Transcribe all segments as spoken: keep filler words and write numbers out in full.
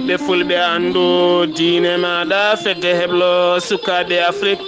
Ɓe fulɓe anndu diine maaɗa fedde heblo sukaaɓe Afrik.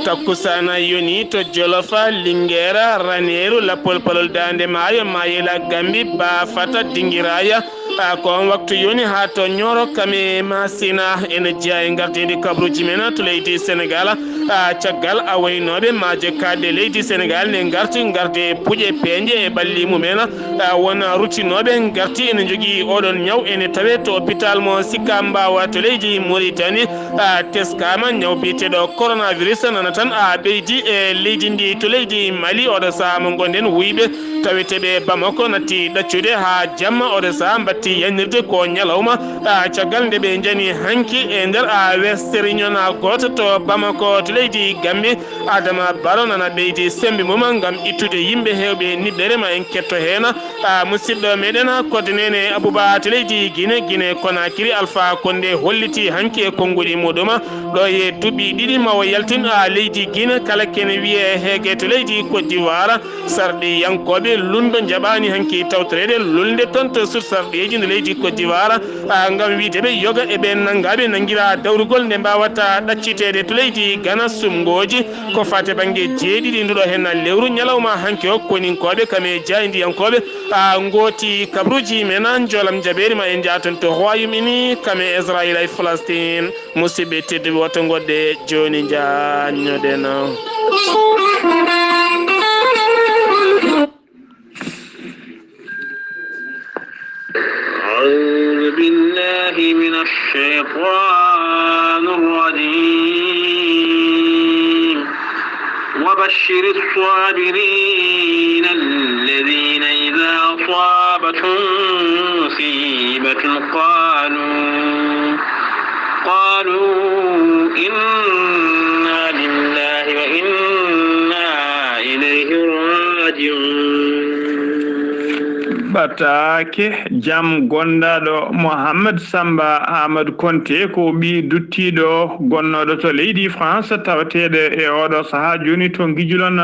Takkusaana yoni to Jolofa, Lingeera, Raneeru, Lappol Palol Daande Maayo, Maayela, Gambi, Baafata, Dingiraaya. A ko on waktu yoni haa to Ñooro kame Masina. Ene jeyaa e ngardiindi kabaruuji men to leydi Senegaal. A caggal a waynooɓe maaje kaaɗɗe leydi Senegaal ne ngarti, ngarde puƴe peeñe e ɓalli mumen. A won ruttinooɓe ngarti ene njogii oɗon ñaw ene tawee to hôpital mo Sicap Mbao to leydi Mauritanie. A teskaama ñaw biyeteeɗo coronavirus nana tan a ɓeydi e leydi ndi. To leydi Mali oɗo sahaa mo ngonɗen wuyɓe taweteeɓe Bamako natti ɗaccude haa jamma oɗo sahaa mbatti yannirde ko ñalawma. A caggal nde ɓe njani hanki e nder a westeriñona gooto to Bamako to leydi Gambi. Adama Baro nana ɓeydi sembe mum ngam ittude yimɓe heewɓe niɓɓere ma en ketto heen. A musidɗo meɗen Kodde Nene Abuba to leydi Gine, Gine Konakiri, Alpha Konde holliti hanki e konnguɗi muɗum ɗo e duuɓi ɗiɗi ma o yaltin a leydi Gine kala kene wiye heege to leydi Côte d'Ivoire. Sarɗiyankooɓe lunndo njaɓaani hanki tawtoreede lulnde toon to sut sarɗiyeeji nde leydi Côte d'Ivoire, a, ngam wiide ɓe yoga e ɓeen nanngaaɓe nanngiraa dawrugol nde mbaawata ɗacciteede to leydi Gana sumngooji. Ko fate bannge jeeɗiɗi nduɗo heen lewru ñalawma hanki o koninkooɓe kam e jaayndiyankooɓe, a, ngooti kabaruuji men a njoolam jabeeri ma en njaaton to Royaume-Uni kam e Israël e Palestine. Musidɓe tedduɓe, woto ngodde jooni njaanñoɗen. أعوذ بالله من الشيطان الرجيم. وبشر الصابرين الذين إذا أصابتهم مصيبة قالوا قالوا إنا لله وإنا إليه راجعون. Ɓataake jam gondaaɗo Mohamed Samba Amadou Konte ko ɓii duttiiɗo gonnooɗo to leydi France tawateeɗo e oɗo sahaa jooni to Ngijulon.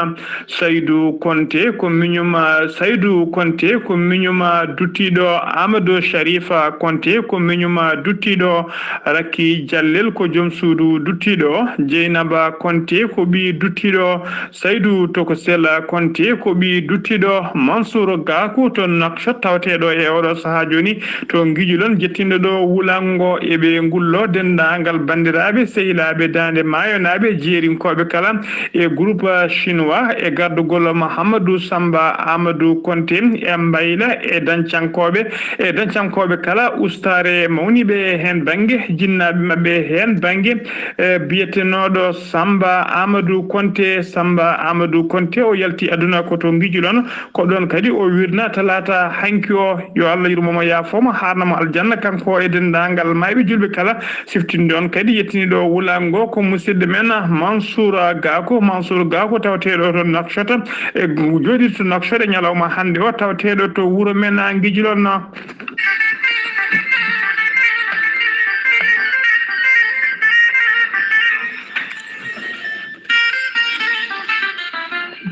Saydu Konte ko miñum, Saydu Konte ko miñum duttiiɗo Amadou Sharifa Konte ko miñum duttiiɗo Rakki Jallel ko joom suudu duttiiɗo Jeynaba Konte ko ɓii duttiiɗo Saydu Tokosel Konte ko ɓii duttiiɗo Mansour Gakou to Nouakchott tawateeɗo e oɗo sahaa jooni to Ngijulon jettinɗo ɗo wulango e ɓe ngullo denndaangal banndiraaɓe sehilaaɓe daande maayonaaɓe jeerinkooɓe kala e groupe chinois e gardugol Mahamadou Samba Amadou Konte e mbayla e dañcankooɓe e dañcankooɓe kala ustaare mawniiɓe heen bannge jinnaaɓe maɓɓe heen bannge e biyetenooɗo Samba Amadou Konte Samba Amadou Konte o yalti aduna ko to Ngijulon ko ɗoon kadi o wirna talaata hanki o yo Allah yurmo mo yaafoo mo haarna mo aljanna kanko e denndaangal maayɓe julɓe kala. Siftinde on kadi yettiniiɗo wulaango ko musidɗo men Mansour Gakou Mansour Gakou tawateeɗo to Nouakchott e jooɗiiɗo to Nouakchott e ñalawma hannde o tawateeɗo to wuro men Ngijulon.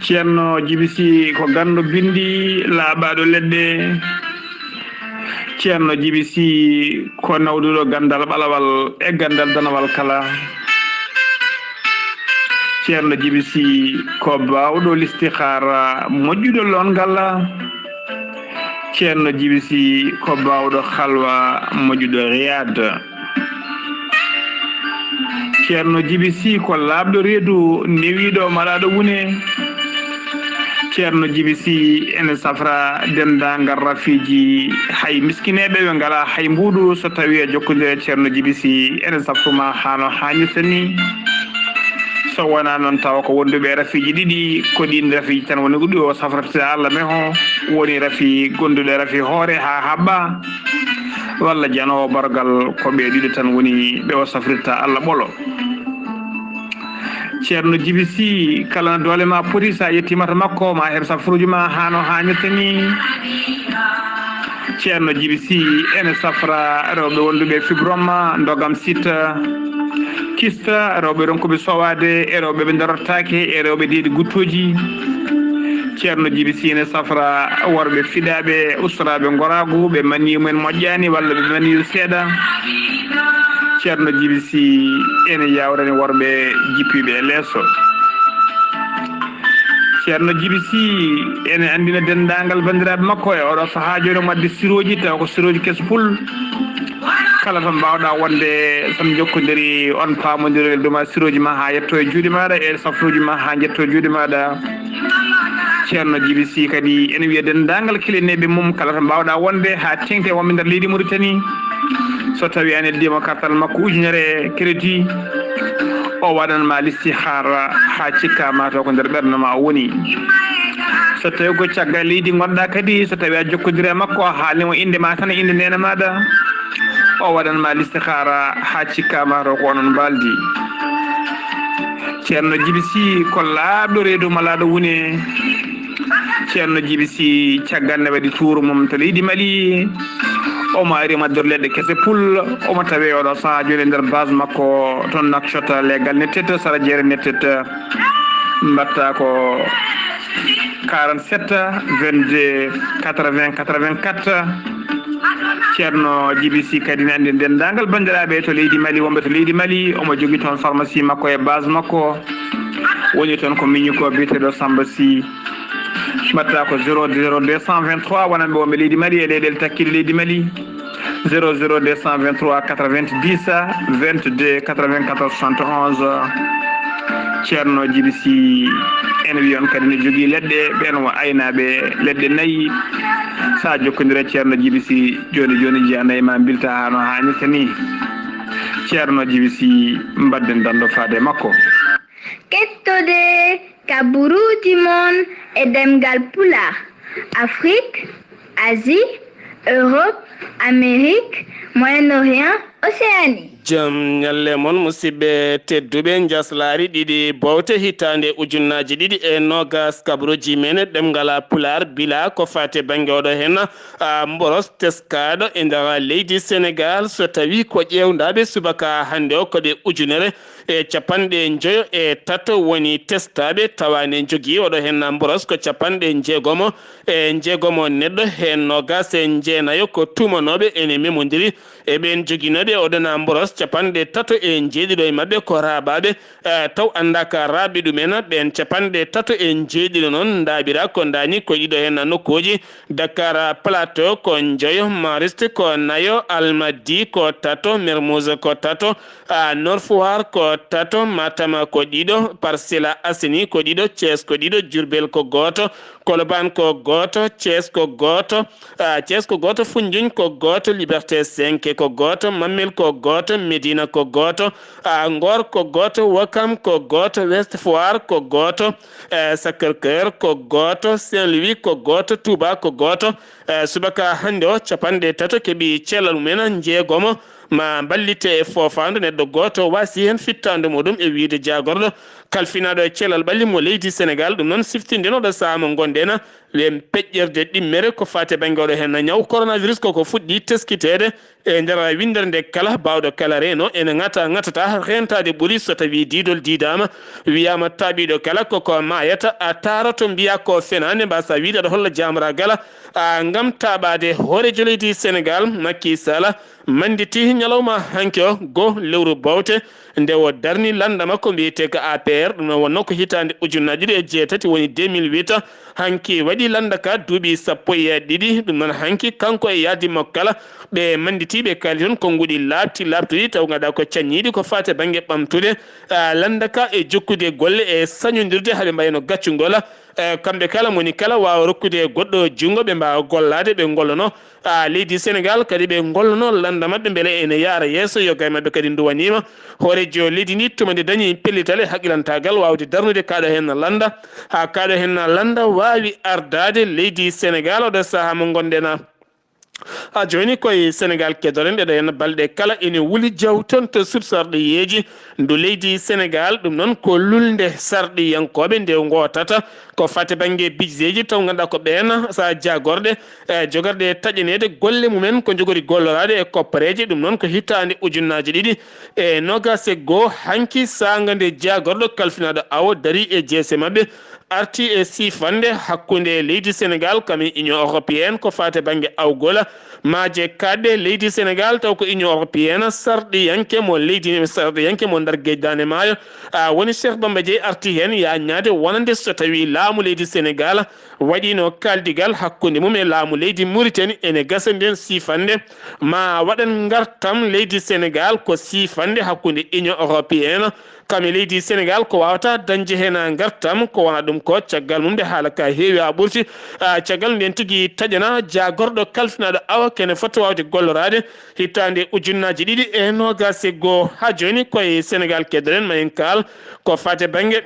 Ceerno Jibi Sy ko ganndo binndi laaɓaaɗo leɗɗe. Ceerno Jibi Sy ko nawduɗo ganndal ɓalawal e ganndal danawal kala. Ceerno Jibi Sy ko baawɗo listixaara moƴƴuɗo loon ngalla. Ceerno Jibi Sy ko baawɗo xalwa moƴƴuɗo riyaad. Ceerno Jibi Sy ko laaɓɗo reedu newiiɗo maɗaaɗo wune. Ceerno Jibi Sy ene safra denndaangal rafiiji hay miskineeɓe ɓe ngalaa hay mbuuɗu so tawii a jokkondire Ceerno Jibi Sy ene safruma haa no haanirta ni. So wonaa noon tawa ko wonduɓe e rafiiji ɗiɗi ko ɗiin rafiiji tan woni ɗi o safrata Allah meho woni rafi gonduɗo e rafi hoore haa haɓɓa. Walla janoowo bargal ko ɓe ɗiɗo tan woni ɓe o safrirta Allah ɓolo. Ceerno Jibi Sy kala no doole ma poti so a yettiima to makko ma heɓ safruuji ma haa no haanirta ni. Ceerno Jibi Sy ene safra rewɓe wonduɓe fibrome ndogam site kista rewɓe ronkuɓe sowaade e rewɓe ɓe darortaake e rewɓe deeɗi guttooji. Ceerno Jibi Sy ene safra worɓe fiɗaaɓe, ustoraaɓe ngoraagu, ɓe maniyu men moƴƴaani walla ɓe maniyu seeɗa. Ceerno Jibi Sy ene yaawrani worɓe jippiiɓe e leeso. Ceerno Jibi Sy ene anndina denndaangal banndiraaɓe makko e oɗo sahaa jooni, omo addi sirooji, tawa ko sirooji keso pul. Kala to mbaawɗaa wonde, so on njokkondirii, on paamondiroyel duma sirooji ma haa yetto e juuɗe maaɗa, e safruuji ma haa njetto e juuɗe maaɗa. Ceerno Jibi Sy kadi ene wiya denndaangal kilineeɓe mum, kala to mbaawɗaa wonde haa teeŋti e wonɓe nder leydi Mauritanie, so tawii a neldiima kartal makko ujunere crédit, o waɗan ma listihaara haa cikkaa ma taw ko nder ɓernde ma o woni. So tawii ko caggal leydi ngonɗaa kadi, so tawii a jokkondirii e makko, a haalnii mo innde ma tan e innde neene maaɗa, o waɗan ma listihaara haa cikkaa ma taw ko onon mbaaldi. Ceerno Jibi Sy ko laaɓɗo reedu malaaɗo wune. Ceerno Jibi Sy caggal nde waɗi tuuru mum to leydi Mali, omo ari maddor leɗɗe kese pul, omo tawee oɗo sahaa jooni e nder base makko toon Nouakchott, leegal nettet, sara jeere nettet. Mbaɗta ko quarante-sept vingt-deux quatre-vingts quatre-vingt-quatre. Ceerno Jibi Sy kadi ne anndi denndaangal banndiraaɓe to leydi Mali, wonɓe to leydi Mali, omo jogii toon pharmacie makko e base makko. Woni toon ko miñi ko biyeteeɗo Samba Sy. Mbaɗta ko zéro zéro deux cent vingt-trois, wonanɓe wonɓe leydi Mali e leyɗeele takkiiɗe leydi Mali. Zéro zéro deux cent vingt-trois quatre-vingt-dix vingt-deux quatre-vingt-quatorze soixante et onze. Ceerno Jibi Sy ene wiya on kadi ne jogii leɗɗe, ɓeen wo aynaaɓe leɗɗe nayi. So a jokkondire Ceerno Jibi Sy jooni jooni, jiya nayi ma mbilta haa no haanirta ni. Ceerno Jibi Sy, mbaɗden danndo faade e makko. Kettode kaburuuji mon e ɗemngal Pulaar, Afrique, Asie, Europe, Amérique, Moyen-Orient, Océanie. Jam ñalle mon, musidɓe tedduɓe. Njaslaari ɗiɗi bowte hitaande ujunnaaji ɗiɗi e noogas, kaburuuji men ɗemngal Pulaar bila ko faati bannge oɗo heen, a, mboros teskaaɗo e nder leydi Senegaal. So tawii ko ƴeewndaaɓe subaka hannde o ko ɓe ujunere e capanɗe njoyo e tato woni testaaɓe, tawa ne njogii oɗo heen mboros ko capanɗe njeegomo e njeegomo neɗɗo, heen noogas e jeenayo ko tuumanooɓe ene memondiri e ɓeen joginooɓe oɗo heen mboros. Capanɗe tato e njeeɗiɗo e maɓɓe ko raaɓaaɓe, e, taw anndaaka raaɓe ɗumen. Ɓeen capanɗe tato e njeeɗiɗo noon ndaaɓira ko ndaani ko ɗiɗo heen nokkuuji, Dakar Plateau ko njoyo, Mariste ko nayo, Almadi ko tato, Mermoz ko tato, a, Nord Foire ko tato, Matam ko ɗiɗo, Parcelles Assainies ko ɗiɗo, Thiès ko ɗiɗo, Diourbel ko gooto, Colobane ko gooto, Thiès ko gooto, a, Thiès ko gooto, Foundiougne ko gooto, Liberté cinq ko gooto, Mamel ko gooto, Médina ko gooto, a, Ngor ko gooto, Ouakam ko gooto, Ouest Foire ko gooto, e, Sacré-Cœur ko gooto, Saint-Louis ko gooto, Touba ko gooto. E, subaka hannde o, capanɗe tato keɓi cellal mumen, njeegomo ma mballite e foofaandu neɗɗo gooto waasi heen fittaandu muɗum e wiyde jaagorɗo kalfinaaɗo e cellal ɓalli mo leydi Senegaal. Ɗum noon, siftinde no ɗo sahaa mo ngonɗen, ɓe peƴƴerde ɗimmere ko faati e bannge oɗo heen ñaw coronavirus, koko fuɗɗi teskiteede e nder winndere nde kala baawɗo kala reeno ene ŋata ŋatata reentaade ɓuri. So tawii diidol diidaama, wiyaama taaɓiiɗo kala koko maayata, a taaroto mbiyaa ko fenaande, mbaasa wiyde aɗa holla jaamragal, a, ngam taaɓaade hooreejo leydi Senegaal, Macky Sall, mannditi ñalawma hanki o, go lewru bowte, nde o darni lannda makko mbiyetee ko A P R. Ɗum noon wonnoo ko hitaande ujunnaaji ɗiɗi e jeetati, woni deux mille huit. Hanki waɗi lannda ka duuɓi sappo e ɗiɗi. Ɗum noon hanki kanko e yaadi makko kala, ɓe mannditi, ɓe kaali toon konnguɗi laaɓti laaɓtuɗi, taw ngannduɗaa ko caññiiɗi ko faati e bannge ɓamtude, a, lannda ka e jokkude golle e sañondirde haa ɓe mbayno gaccungol. E, kamɓe kala, moni kala waawa rokkude goɗɗo junngo, ɓe mbaawa gollaade, ɓe ngollono. A, leydi Senegaal kadi ɓe ngollono lannda maɓɓe mbele ene yaara yeeso, yoga e maɓɓe kadi nduwaniima. Hooreejo leydi ndi tuma nde dañi pellital e haqqilantaagal waawde darnude kaaɗo heen lannda, haa kaaɗo heen lannda waawi ardaade leydi Senegaal oɗo sahaa mo ngonɗen. Ha jooni koye Senegaal kedoren, ɗeɗo henna balɗe kala ene wuli jaw toon to sut sarɗiyeeji ndu leydi Senegaal. Ɗum noon ko lulnde sarɗiyankooɓe nde ngootata ko fate bannge bijeeji taw ngannduɗaa ko ɓeen sa jaagorɗe e jogarɗe taƴaneede golle mumen ko njogori golloraade e koppareeje. Ɗum noon ko hitaande ujunnaaji ɗiɗi e noogaas e goo. Hanki saanga nde jaagorɗo kalfinaaɗo awo darii e jeese maɓɓe arti e siifannde hakkunde leydi Senegaal kam e Union Européenne ko faati e bannge awgol maaje kaaɗɗe leydi Senegaal, taw ko Union Européenne sarɗiyanke mo leydi, sarɗiyanke mo Ndar Géej Daande Maayo, a, woni Cheikh Bamba Dièye arti heen yaañaade wonande so tawii laamu leydi Senegaal waɗiino kaaldigal hakkunde mum e laamu leydi Mauritanie. Ene gasa ndeen siifannde ma waɗan ngartam leydi Senegaal ko siifannde hakkunde Union Européenne kam e leydi Senegaal ko waawata dañde heen ngartam, ko wona ɗum ko caggal mum nde haala ka heewi haa ɓurti, a, caggal ndeen tigi taƴana jaagorɗo kalfinaaɗo awa kene foti waawde golloraade hitaande ujunnaaji ɗiɗi e noogaas e goo. Haa jooni koye Senegaal kedoren ma en kaal ko faati e bannge,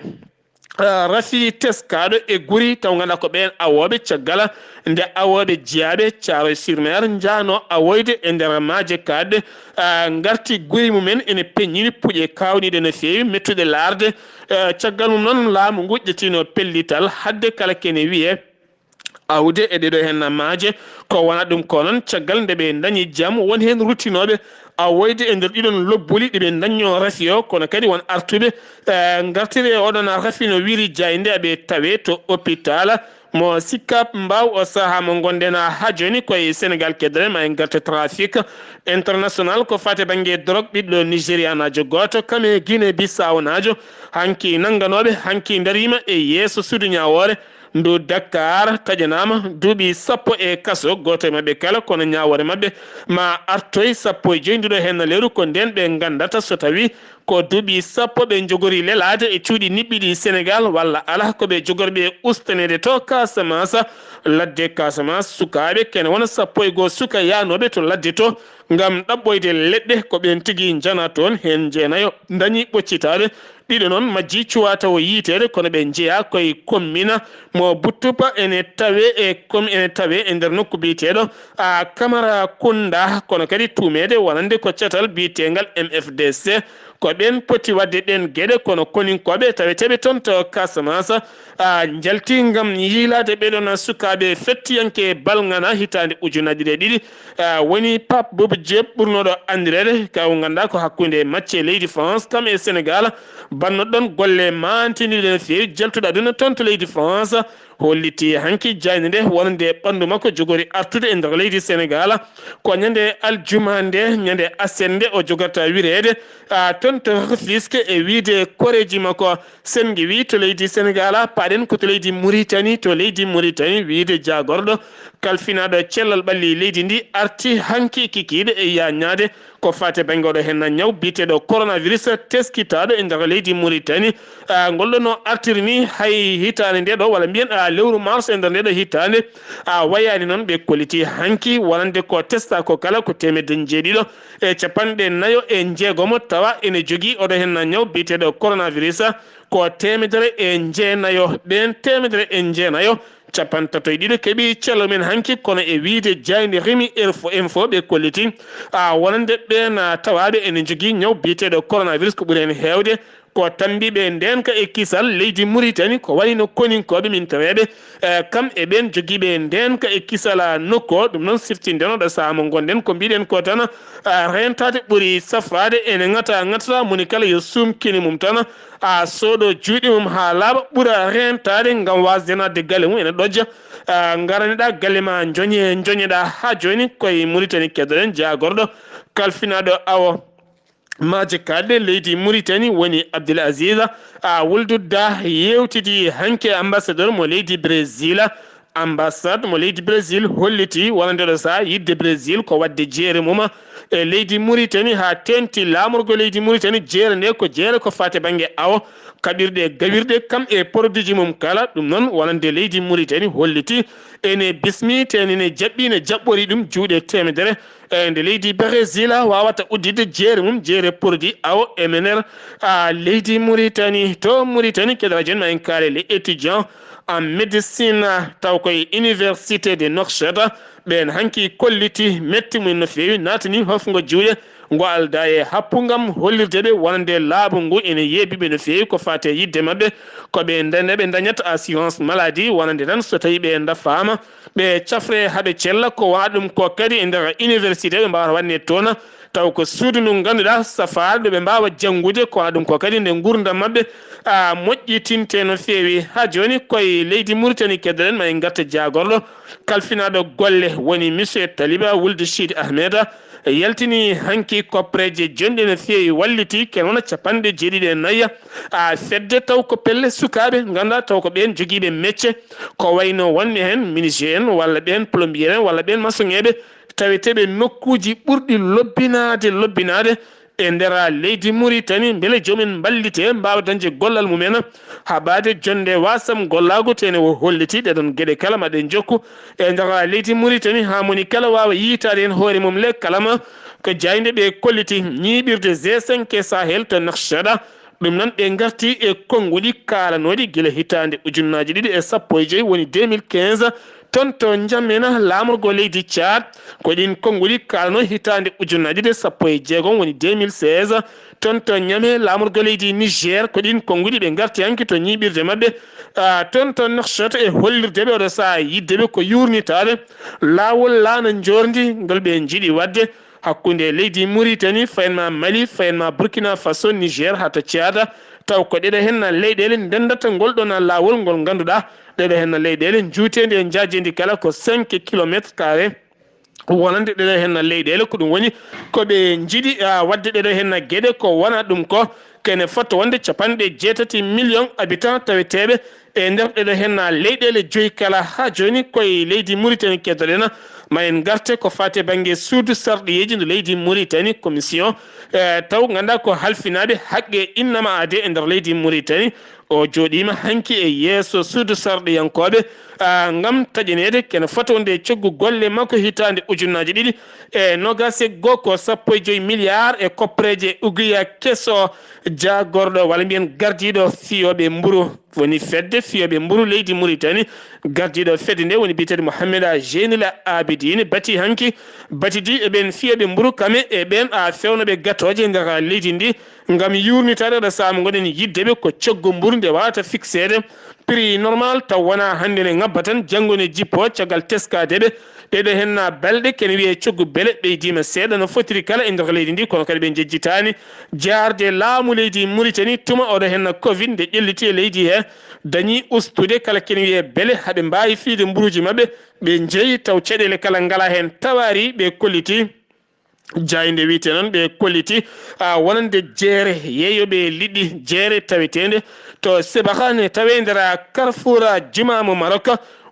a, rafi teskaaɗo e guri taw ngannduɗaa ko ɓeen awooɓe caggal nde awooɓe jiyaaɓe Thiaroye sur Mer njahnoo awoyde e nder maaje kaaɗɗe, a, ngarti guri mumen ene peññini puƴe kaawniiɗe no feewi mettuɗe laarde. E, caggal mum noon laamu ngu ƴettiino pellital haɗde kala kene wiyee awde e ɗeɗo henna maaje ko wona ɗum ko noon caggal nde ɓe ndañi jam won heen ruttinooɓe awoyde e nder ɗiɗon lobbuli ɗi ɓe ndaññoo rafi o, kono kadi won artuɓe, e, ngartiri e oɗon rafi no wiiri jaaynde aɓe tawe to hôpital mo Sicap Mbao. O sahaa mo ngonɗen haa jooni koye Senegaal kedoren ma en ngarte trafic international ko faati e bannge drogue ɓiɗɗo Nigérianaajo gooto kam e Guinée Bissau naajo hanki nannganooɓe hanki ndariima e yeeso suudu ñaawoore ndu Dakar taƴanaama duuɓi sappo e kaso, gooto e maɓɓe kala kono ñaawoore maɓɓe ma artoy sappo e joy nduɗo henna leru ko ndeen ɓe nganndata so tawii ko duuɓi sappo ɓe njogori lelaade e cuuɗi niɓɓiɗi Senegaal walla alaa ko ɓe jogorɓe ustaneede to Casamance. Ladde Casamance sukaaɓe kene wona sappo e goo suka yaanooɓe to ladde to ngam ɗaɓɓoyde leɗɗe ko ɓeen tigi njana toon heen jeenayo ndañi ɓoccitaade. Ɗiɗo noon majji cuwaa tawo yiyteede kono ɓe njeyaa koye kommina mo Buttupa ene tawe e kom ene tawe e nder nokku biyeteeɗo a Kamara Kunda kono kadi tuumeede wonande ko catal biyeteengal M F D C. Ko ɓeen poti waɗde ɗeen geɗe kono koninkooɓe taweteeɓe toon to Casamance, a, njalti ngam yiilaade ɓee ɗoon sukaaɓe fettiyanke balŋana hitaande ujunaaji ɗiɗi e ɗiɗi. A, woni Pape Bouba Diop ɓurnooɗo anndireede ka o ngannduɗaa ko hakkunde macce leydi France kam e Senegaal. Bannoɗon golle maantiniiɗe no feewi jaltuɗo aduna toon to leydi France. Holliti hanki jaaynde nde wonande ɓanndu makko jogori artude e nder leydi Senegaal. Ko ñande aljuma nde, ñande aset nde o jogata wireede, a, toon to Rufisque e wiyde koreeji makko. Senngi wi to leydi Senegaal, paɗen ko to leydi Mauritanie, to leydi Mauritanie wiyde jaagorɗo kalfinaaɗo cellal ɓalli leydi ndi arti hanki kikiiɗe e yaañaade ko faati e bannge oɗo henna ñaw biyeteeɗo coronavirus teskitaaɗo e nder leydi Mauritanie. A, ngol ɗo no artiri ni hay hitaande nde ɗo, walla mbiyen, a, lewru mars e nder nde ɗo hitaande, a, wayaani noon ɓe kolliti hanki wonande ko testa ko kala ko teemedde jeeɗiɗo e capanɗe nayo e jeegomo tawa ene jogii oɗo henna ñaw biyeteeɗo coronavirus ko teemedere e jeenayo. Ɓeen teemedere e jeenayo capantato e ɗiɗo keɓi cellal men hanki kono e wiyde jaaynde Rimi Info, Info ɓe kolliti, a, wonande ɓeen, a, tawaaɓe ene njogii ñaw biyeteeɗo coronavirus ko ɓuri heen heewde ko tammbiiɓe ndeenka e kisal leydi Mauritanie ko wayi no koninkooɓe mintereeɓe, e, kam e ɓeen jogiiɓe ndeenka e kisal, a, nokku o. Ɗum noon siftinden oɗo sahaa mo ngonɗen ko mbiɗen ko tan, a, reentaade ɓuri safaade ene ŋata ŋata moni kala yo suum kine mum tan a soodo juuɗe mum haa laaɓa ɓura reentaade ngam waasde naatde galle mum ene ɗojja. A, ngaraniɗaa galle ma njoñe njoñeɗaa haa jooni koye Mauritanie kedoɗen jaagorɗo kalfinaaɗo awo maaje kaaɗɗe leydi Mauritanie woni Abdoul Aziz a Wuldu Da yeewtidi hanki e ambassadeur mo leydi Brésil. Ambassade mo leydi Brésil holliti wonande ɗo saha yiɗde Brésil ko waɗde jeere mum e leydi Mauritanie haa teeŋti laamorgo leydi Mauritanie. Jeere nde ko jeere ko faati bannge awo kaɓirɗe gawirɗe kam e produitji mum kala. Ɗum noon wonande leydi Mauritanie holliti ene bismi te ene jaɓɓi ne jaɓɓori ɗum juuɗe teemedere E nde leydi Brésil wawata udditde jeere mum, jeere produit awo M N R, a leydi Mauritanie. To Mauritanie, kadi radio ma en kaale les étudiants en médecine, taw koye université de Nouakchott, ɓeen hanki kolliti metti mumen no feewi, naatani hofngo juuɗe ngo alda e happu ngam hollirde ɓe wonande laabu ngu ene yeebiɓe no feewi ko faati e yiɗde maɓɓe ko ɓe daña, ɓe dañata assurance maladie, wonande tan so tawi ɓe dafaama, ɓe cafre haa ɓe cella. Ko wona ɗum ko kadi e nder université ɓe mbaawata waɗde toon, taw ko suudu ndu ngannduɗaa safaade ɗo ɓe mbaawa janngude. Ko wona ɗum ko kadi nde nguurndam maɓɓe a moƴƴitinte no feewi. Haa jooni koye leydi Mauritanie keddoɗen, ma en ngarta jaagorɗo kalfinaaɗo golle woni monsieur Taliba Wuld Sidi Ahmed, yaltini hanki koppareeje jonɗe no feewi, walliti ken wona capanɗe jeeɗiɗi e nayi a fedde, taw ko pelle sukaaɓe ngannduɗaa taw ko ɓeen jogiiɓe mecce, ko wayno wonɓe heen menuisier en walla ɓeen plombier en walla ɓeen maçonŋeeɓe taweteeɓe nokkuuji ɓurɗi lobbinaade, lobbinaade e nder leydi Mauritanie, mbele joom en mballite mbaawa dañde gollal mumen, haɓaade jonnde wasam gollaagu. Tene o holliti ɗeɗon geɗe kala ma ɗe njokku e nder leydi Mauritanie, haa moni kala waawa yiytaade heen hoore mum le kala ma ko jaaynde ɓe kolliti ñiiɓirde G cinq Sahel to Nouakchott. Ɗum noon ɓe ngarti e konnguɗi kaalanooɗi gila hitaande ujunnaaji ɗiɗi e sappo e joy, woni deux mille quinze, toon to N'Djamena, laamorgo leydi Tchad. Ko ɗiin konnguɗi kaalanoo hitaande ujunnaaji ɗiɗi e sappo e jeegom, woni deux mille seize, toon to Niamey, laamorgo leydi Niger. Ko ɗiin konnguɗi ɓe ngarti hanki to ñiiɓirde maɓɓe, ah, toon to Nouakchott, e hollirde ɓe oɗo sahaa yiɗde ɓe ko yuurnitaade laawol laana njoorndi ngol ɓe njiɗi waɗde hakkunde leydi Mauritanie, fayen ma Mali, fayen ma Burkina Faso, Niger, haa to Tchad. Taw ko ɗeɗo heen na leyɗeele ndendata ngol ɗoon na laawol ngol ngannduɗaa, ɗeɗo heen na leyɗeele njuuteendi e njaajeendi kala ko cinq kilomètres carrés, wonande ɗeɗo heen na leyɗeele. Ko ɗum woni ko ɓe njiɗi, ah, waɗde ɗeɗo heen na geɗe, ko wona ɗum ko kene fotto wonde capanɗe jeetati million habitants taweteeɓe e nder ɗeɗo heen na leyɗeele joyi kala. Haa jooni koye leydi Mauritanie keddoɗen, ma en ngarte ko faati e bannge suudu sarɗiyeeji ndu leydi Mauritanie, commission, eh, taw ngannduɗaa ko halfinaaɓe haqqe innama aade e nder leydi Mauritanie. O jooɗiima hanki e yeeso suudu sarɗiyankooɓe, ah, ngam taƴaneede kene fotoo nde coggu golle makko hitaande ujunnaaji ɗiɗi e noogaas e goo, ko sappo e joy milliard e koppareeje ugiya keso jaagorɗo walla mbiyen gardiiɗo fiyooɓe mburu. Woni fedde fiyooɓe mburu leydi Mauritanie, gardiiɗo fedde nde woni biyeteeɗo Mouhamed Jeynul Abidine, bati hanki batidi e ɓeen fiyooɓe mburu kame e ɓeen a fewnooɓe gatooje e nder leydi ndi, ngam yuurnitaade ɗo saama ngoɗen yiɗde ɓe ko coggu mburu nde waawata fikseede prix normal, taw wonaa hannde ne ŋabba tan, janngo ne jippoo caggal teskaade ɓe. Ɗeɗo heen na balɗe kene wiyee coggu bele ɓeydiima seeɗa no fotiri kala e nder leydi ndi, kono kadi ɓe njejjitaani jaarde laamu leydi Mauritanie tuma oɗo heen na covid nde ƴelliti e leydi he, dañi ustude kala kene wiyee bele, haɓe mbaawi fiyde mburuuji maɓɓe, ɓe njeyi taw caɗeele kala ngalaa heen, tawaari ɓe kolliti. Jaaynde wiyte noon ɓe kolliti, a, wonande jeere yeeyooɓe liɗɗi, jeere taweteende to Sebakha ne tawee nder carrefour Juma mo Maroc.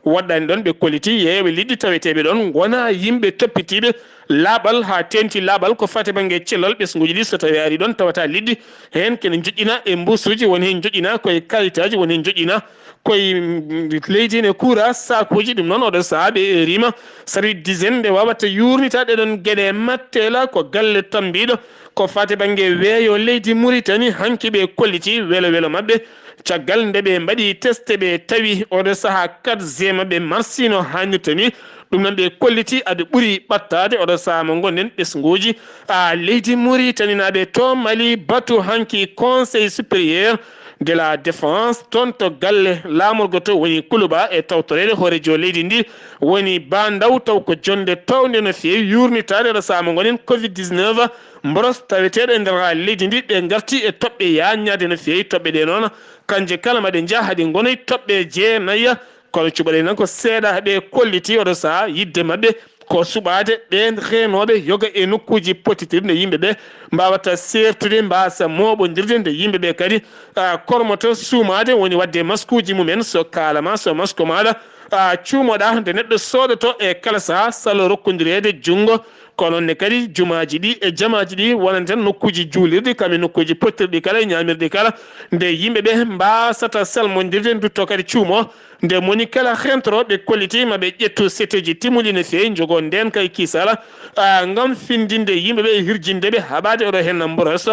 Woɗɗaani ɗoon ɓe kolliti yeeyooɓe liɗɗi taweteeɓe ɗoon ngonaa yimɓe toppitiiɓe laaɓal haa teeŋti laaɓal ko faati bannge cellal ɓesnguuji ɗi. So tawii a arii ɗoon tawata liɗɗi heen kene njoƴƴina e mbuusuuji, woni heen njoƴƴina koye kayitaaji, woni heen njoƴƴina koye, mm, leydi ne kuura saakuuji. Ɗum noon oɗo sahaa ɓe eeriima service d'hygiène nde waawata yuurnitaade ɗoon geɗe matteela ko galle tammbiiɗo ko faati bannge weeyo leydi Mauritanie. Hanki ɓe kolliti welo welo maɓɓe caggal nde ɓe mbaɗi teste ɓe tawi oɗo sahaa quatre G maɓɓe marsiino haanirta ni. Ɗum noon ɓe kolliti aɗa ɓuri ɓattaade oɗo sahaa mo ngonɗen ɓesnguuji, a, leydi Mauritanie naaɓe to Mali batu hanki Conseil supérieur de la défense, toon to galle laamorgo to woni Kuluba e tawtoreede hooreejo leydi ndi woni Ba Ndaw, taw ko jonnde toownde no feewi yuurnitaade ɗo saama ngonen covid dix-neuf, mboros taweteeɗo e nder leydi ndi. Ɓe ngarti e toɓɓe yaaññaade no feewi. Toɓɓe ɗe noon, kanje kala ma ɗe njaha haɗi ngonoy toɓɓe jeenayi, kono cuɓaɗe nan ko seeɗa ɓe kolliti oɗo sahaa yiɗde maɓɓe ko suɓaade ɓeen reenooɓe yoga e nokkuuji pottitirɗi nde yimɓe ɓe mbaawata seertude, mbaasa mooɓondirde nde yimɓe ɓe kadi, a, kormoto suumaade, woni waɗde maskuuji mumen. So kaala ma, so masko maaɗa, a cuumoɗa nde neɗɗo soodoto e kala saha salo rokkondireede junngo. Ko noon ne kadi jumaaji ɗi e jamaaji ɗi wonande nokkuuji juulirɗi, kam e nokkuuji pottirɗi kala e ñaamirɗi kala, nde yimɓe ɓe mbaasata salmondirde, ndutto kadi cuumo. Nde moni kala hentoro ɓe kolliti ma ɓe ƴettu setteeji timmuɗi no feewi, njogo ndeen kay kisala, a, ngam findinde yimɓe ɓe e hirjinde ɓe haɓaade oɗo henna mboros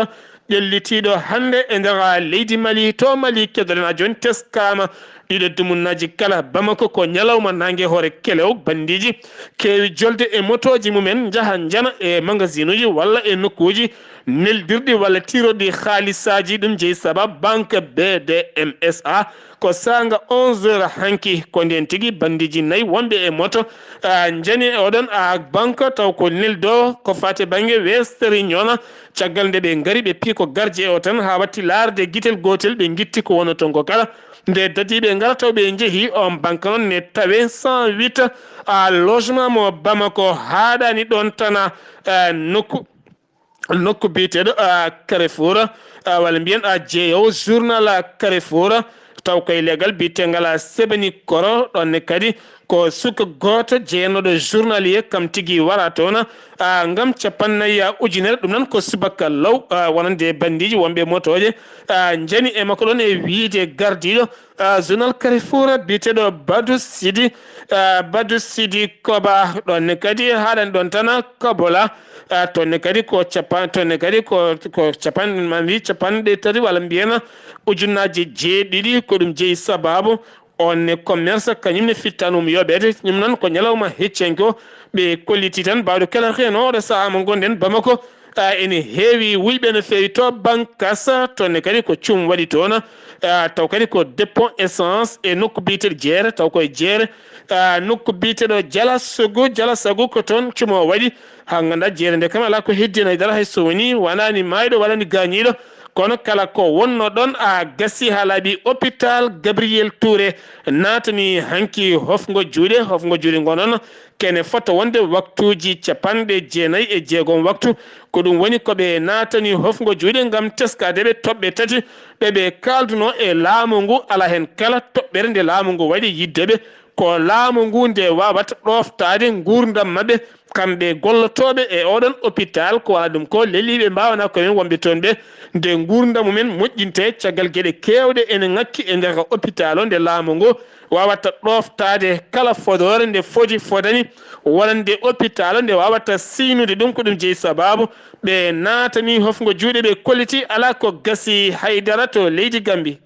ƴellitiiɗo hannde e nder leydi Mali. To Mali, keddoɗen a jooni, teskaama ɗiɗo dumunnaaji kala. Bamako ko ñalawma naange hoore kelew, banndiiji keewi jolde e motooji mumen, njaha njana e magasinuuji walla e nokkuuji neldirɗi walla tiirorɗi haalisaaji. Ɗum jeyi sabab banque B D M S A. Ko saanga onze heures hanki, ko ndeen tigi banndiiji nayi wonɓe e moto, a, njani e oɗon, a, banque, taw ko neldo ko faati bannge Western Union. Caggal nde ɓe ngari, ɓe pii ko garje e o tan, haa watti laarde gitel gootel, ɓe ngitti ko wonno toon ko kala. Nde dadi ɓe ngara, taw ɓe njehi on banque noon ne tawe cent huit, a, logement mo Bamako, haaɗaani ɗoon tan, a, nokku, nokku biyeteeɗo, a, Carrefour, a, walla mbiyen, a, jeeyowo journal, a, Carrefour, taw koye leegal biyeteengal, a, Sebani Koro, ɗoon ne kadi ko suka gooto jeyanooɗo journalier, kam tigi wara toon, a, ngam cappannayi ujunere, ɗum noon ko subaka law, a, wonande banndiiji wonɓe motooje, a, njani e makko ɗoon e wiyde gardiiɗo, a, journal Carrefour biyeteeɗo Badou Sidi, a, Badou Sidi Koba, ɗoon ne kadi haaɗani ɗoon tan Kobola, a, toon ne kadi ko cappan-, toon ne kadi ko, ko cappan-, ma mbi capanɗe tati walla mbiyen ujunnaaji jeeɗiɗi, ko ɗum jeyi sababu on ne commerce kañum ne fittanum yoɓeede. Ɗum noon ko ñalawma heccenko ɓe kolliti tan, baawɗo kala heen oɗo sahaa mo ngonɗen Bamako, a, ene heewi wuyɓe no feewi to Bankas, toon ne kadi ko cum waɗi toon, a, taw kadi ko dépôt essence e nokku biyeteeɗo Jeere, taw koye Jeere, a, nokku biyeteeɗo Jala Sogu, Jala Sogu ko toon cumo waɗi. Haa ngannda Jeere nde kam alaa ko heddi heen hay dara, hay so woni wanaani maayɗo walla ni gaañiiɗo, kono kala ko wonno ɗoon a gasi haa laaɓi. Hôpital Gabriel Touré naatani hanki hofngo juuɗe, hofngo juuɗe ngo noon kene fota wonde waktuuji capanɗe jeenayi e jeegom waktu. Ko ɗum woni ko ɓe naatani hofngo juuɗe ngam teskaade ɓe toɓɓe tati ɗe ɓe kaaldunoo e laamu ngu. Alaa heen kala toɓɓere nde laamu ngu waɗi yiɗde ɓe. Ko laamu ngu nde waawata ɗooftaade nguurndam maɓɓe, kamɓe gollotooɓe e oɗon hôpital. Ko wala ɗum ko leliiɓe mbaawanaa ko men wonɓe toon ɓe, nde nguurndam mumen moƴƴinte caggal geɗe keewɗe ene ŋakki e nder hôpital o, nde laamu ngu waawata ɗooftaade kala fodoore nde foti fodani wonande hôpital o, nde waawata siynude ɗum. Ko ɗum jeyi sababu ɓe naatani hofngo juuɗe, ɓe kolliti alaa ko gasi hay dara to leydi Gambi.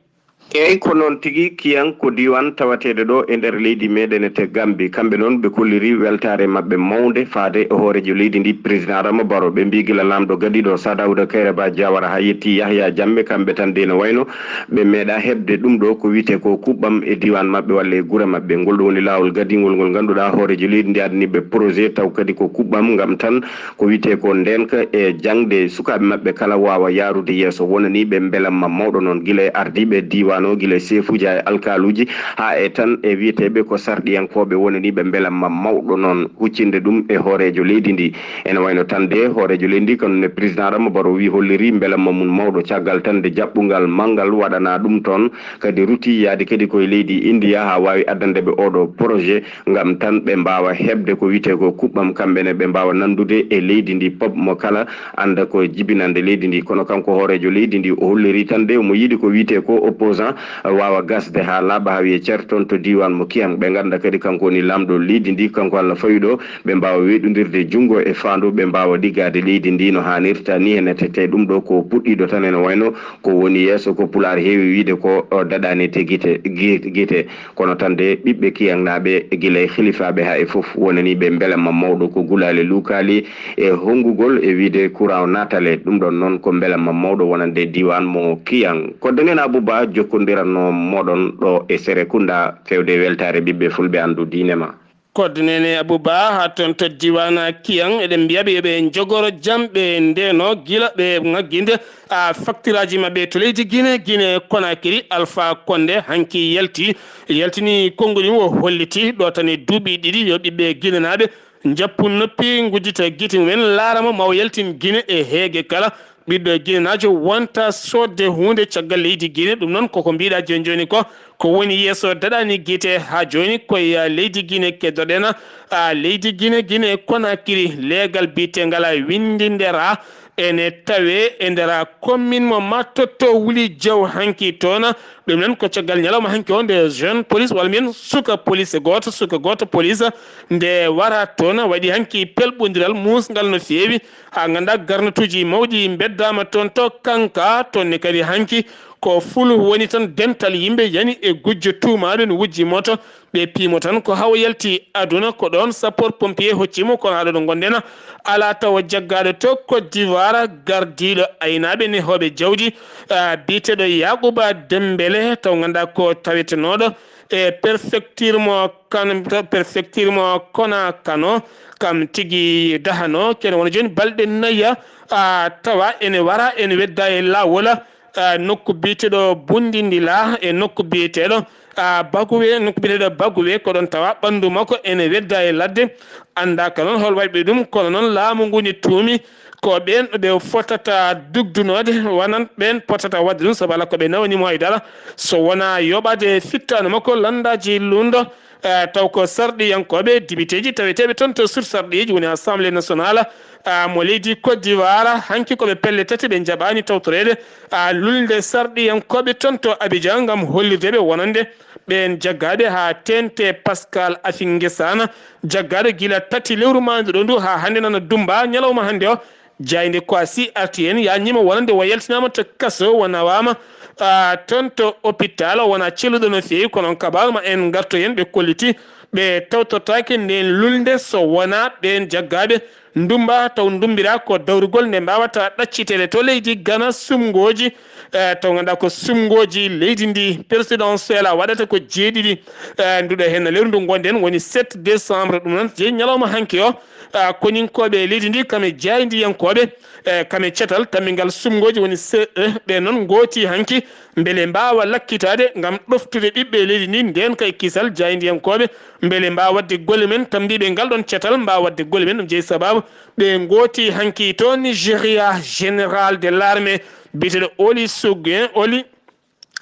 Eey, ko noon tigi, Kiyan ko diiwaan tawateeɗo ɗo e nder leydi meeɗen te Gambi. Kamɓe noon ɓe kolliri weltaare maɓɓe mawnde faade e hooreejo leydi ndi, Président Adama Barrow. Ɓe mbii gila laamɗo gadiiɗo Sir Dawda Kairaba Jawara haa yetti Yahya Jammeh, kamɓe tan de no wayno ɓe meeɗaa heɓde ɗum ɗo ko wiyetee ko kuɓɓam e diiwaan maɓɓe walla e gure maɓɓe. Ngol ɗo woni laawol gadiingol ngol ngannduɗaa hooreejo leydi ndi addani ɓe projet, taw kadi ko kuɓɓam ngam tan ko wiyetee ko ndeenka e jaŋde sukaaɓe maɓɓe kala waawa yahrude yeeso. Wonanii ɓe mbelamma mawɗo noon, gila e ardiiɓe diiwaan o, gila e seefuuji haa e alkaaluuji, haa e tan e wiyeteeɓe ko sarɗiyankooɓe. Wonanii ɓe mbelamma mawɗo noon huccinde ɗum e hooreejo leydi ndi. Ene wayno tan de hooreejo leydi ndi, kanum ne Président Adama Barrow, wii hollirii mbelamma mum mawɗo caggal tan nde jaɓɓungal manngal waɗanaa ɗum toon, kadi rutii yahde kadi koye leydi Indiya haa waawi addande ɓe oo ɗoo projet. Ngam tan ɓe mbaawa heɓde ko wiyetee ko kuɓɓam, kamɓe ne ɓe mbaawa nanndude e leydi ndi pop, mo kala annda ko jibinande leydi ndi. Kono kanko hooreejo leydi ndi, o hollirii tan de omo yiɗi ko wiyetee ko opposant waawa gasde haa laaɓa, haa wiyee cer toon to diiwaan mo Kiyang. Ɓe ngannda kadi kanko woni laamɗo leydi ndi, kanko Allah fawi ɗo, ɓe mbaawa weeɗondirde junngo e faandu, ɓe mbaawa liggaade leydi ndi no haanirta ni. Hene tete ɗum ɗo ko puɗɗiiɗo tan, ene wayno ko woni yeeso ko Pulaar heewi wiyde ko, o, daɗaani te gite, gi-, gite. Kono tan de, ɓiɓɓe Kiyaŋnaaɓe, gila e hilifaaɓe haa e fof, wonanii ɓe mbelamma mawɗo ko gulaali luukaali e honngugol e wiyde courant o naatale. Ɗum ɗoon noon ko mbelamma mawɗo wonande diiwaan mo Kiyaŋ. Ko Dengena Abuba jokkondiratnoo mooɗon ɗo e Serekunda, feewde e weltaare ɓiɓɓe fulɓe anndu diine ma. Kodde Neene Abuba haa toon to diiwaan Kiyaŋ, eɗen mbiya ɓe yo ɓe njogoro jam, ɓe ndeenoo gila ɓe ŋagginde a faktiraaji maɓɓe to leydi Gine, Gine Konakiri. Alfa Konde hanki yalti, yaltini konnguɗi mum, o holliti ɗo tan e duuɓi ɗiɗi yo ɓiɓɓe ginenaaɓe njappu noppi, nguddita gite mumen, laara mo, ma o yaltin Gine e heege kala. Ɓiɗɗo ginenaajo wonta soodde huunde caggal leydi Gine. Ɗum noon koko mbiɗa jooni jooni ko, Ko woni yeeso daɗani gite haa jooni ko e leydi Gine keddoɗen. A, leydi Gine, Gine Konakiri, leegal biyeteengal a winndindera ene tawee e nder commune mo Matotto Wuli Jaw hanki toon. Ɗum noon ko caggal ñalawma hanki o nde jeune police, walla mbiyen suka police gooto, suka gooto police, nde wara toon, waɗi hanki pelɓondiral muusngal no feewi. Haa nganndaa garnatuuji mawɗi mbeddaama toon to Kanka, toon ne kadi hanki ko fulu woni tan, dental yimɓe yani e gujjo tuumaaɗo ne wujji moto. Ɓe piimo tan ko hawo yalti aduna, ko ɗoon sapeur pompier hocci mo, kono haa ɗo ɗo ngonɗen alaa tawa jaggaaɗo to Côte d'Ivoire gardiiɗo aynaaɓe nehooɓe jawdi, ah, biyeteeɗo Yaaquba Dembele, taw nganndaa ko tawetenooɗo e préfecture mo Kan-, préfecture mo Konakano, kam tigi dahano kene wona jooni balɗe nayi, ah, tawa ene wara, ene wedda e laawol, ah, nokku biyeteeɗo Bundindila e nokku biyeteeɗo, ah, Baguwe, nokku biyeteeɗo Baguwe, ko ɗoon tawa ɓanndu makko ene wedda e ladde. Anndaaka noon hol waɗi ɗum, kono noon laamu ngu ne tuumi ko ɓeen ɓe fotata dugdunoode, wonaa ɓeen potata waɗde ɗum, sabu alaa ko ɓe nawani mo hay dara, so wonaa yoɓaade fittaandu makko lanndaaji luulndo. Eh, taw ko sarɗiyankooɓe, dibiteeji taweteeɓe toon to suudu sarɗiyeeji, woni Assemblée nationale, ah, mo leydi Côte d'Ivoire, hanki ko ɓe pelle tati ɓe njaɓaani tawtoreede, ah, luulnde sarɗiyankooɓe toon to Abidjan ngam hollirde ɓe wonande ɓeen jaggaaɓe haa teeŋti. Pascal Affi N'Guessane, jaggaaɗo gila tati lewru maayde ɗo ndu haa hannde nana dummba ñalawma hannde o, jaaynde Kouassi arti heen, yaajniima wonande o yaltinaama to kaso, o nawaama, ah, toon to hôpital, o wonaa celluɗo no feewi, kono on kabaaru ma en ngartu heen, ɓe kolliti ɓe tawtortaake ndeen luulnde so wonaa ɓeen jaggaaɓe ndummba, taw ndummbiraa ko dawrugol nde mbaawata ɗacciteede to leydi Gana, suɓngooji, eh, taw nganndaa ko suɓngooji leydi ndi présidentielle a waɗata ko jeeɗiɗi, eh, nduɗo heen lewru ndu ngonɗen, woni sept décembre, ɗum noon jeyi ñalawma hanki o. Ah, koninkooɓe leydi ndi, kam e jaayndiyankooɓe, eh, kam e catal tammbiingal suɓngooji woni C E, ɓe noon ngooti hanki mbele mbaawa lakkitaade ngam ɗoftude ɓiɓɓe leydi ndi, ndeenka e kisal jaayndiyankooɓe, mbele mbaawa waɗde golle mum en tammbiiɓe ngal ɗoon catal, mbaawa waɗde golle mum en. Ɗum jeyi sabaabu ɓe ngooti hanki to Nigeria, général de l'armée biyeteeɗo Oli Suguen, Oli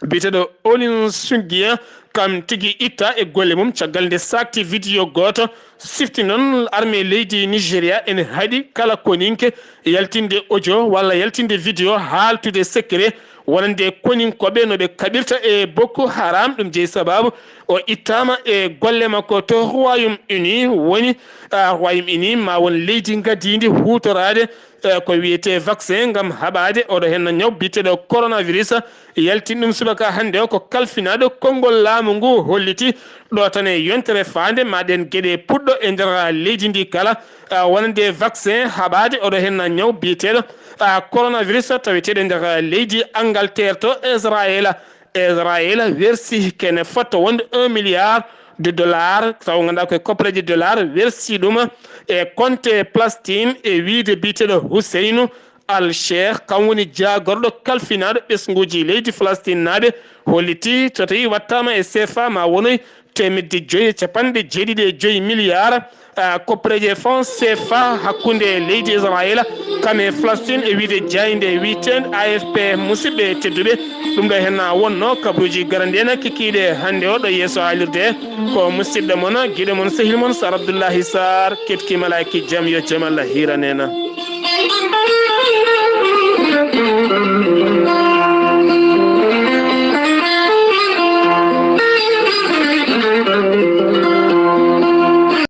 biyeteeɗo Olin Sungiya, kam tigi itta e golle mum caggal nde saakti vidéo gooto sifti noon armée leydi Nigeria ene haɗi kala koninke yaltinde audio walla yaltinde vidéo haaltude secret wonande koninkooɓe no ɓe kaɓirta e Boko Haram. Ɗum jeyi sabaabu o ittaama e golle makko to Royaume Uni, woni, ah, Royaume Uni ma won leydi ngadiindi huutoraade eh, ko wiyetee vaccin ngam haɓaade oɗo heen ñaw biyeteeɗo coronavirus. Yaltin ɗum subaka hannde o ko kalfinaaɗo konngol laamu ngu holliti ɗo tan e yontere faande ma ɗeen geɗe puɗɗo e nder leydi ndi kala, ah, wonande vaccin haɓaade oɗo heen ñaw biyeteeɗo, ah, coronavirus taweteeɗo e nder leydi Angleterre to Israël. Israël wersi kene fotta wonde un milliard de dollars, taw nganndaa koye koppareeje dollar wersi ɗum e compte Palestine e wiyde biyeteeɗo Huseynu Al Sheikh, kam woni jaagorɗo kalfinaaɗo ɓesnguuji leydi Palestine naaɓe, holliti so tawii wattaama e C F A ma wonoy teemedde joyi e capanɗe jeeɗiɗi e joyi milliard, ah, koppareeje franc C F A hakkunde leydi Israël kam e Palestine e wiyde jaaynde wiyeteende A F P. Musidɓe tedduɓe, ɗum ɗo heen wonnoo kabaruuji garanɗi en kikiiɗe hannde o ɗo yeeso haalirde. Ko musidɗo mon, giɗo mon, sehil mon Sar Abdullahi Sar, keɗki malaaki jam, yo jam Allah hiiran en.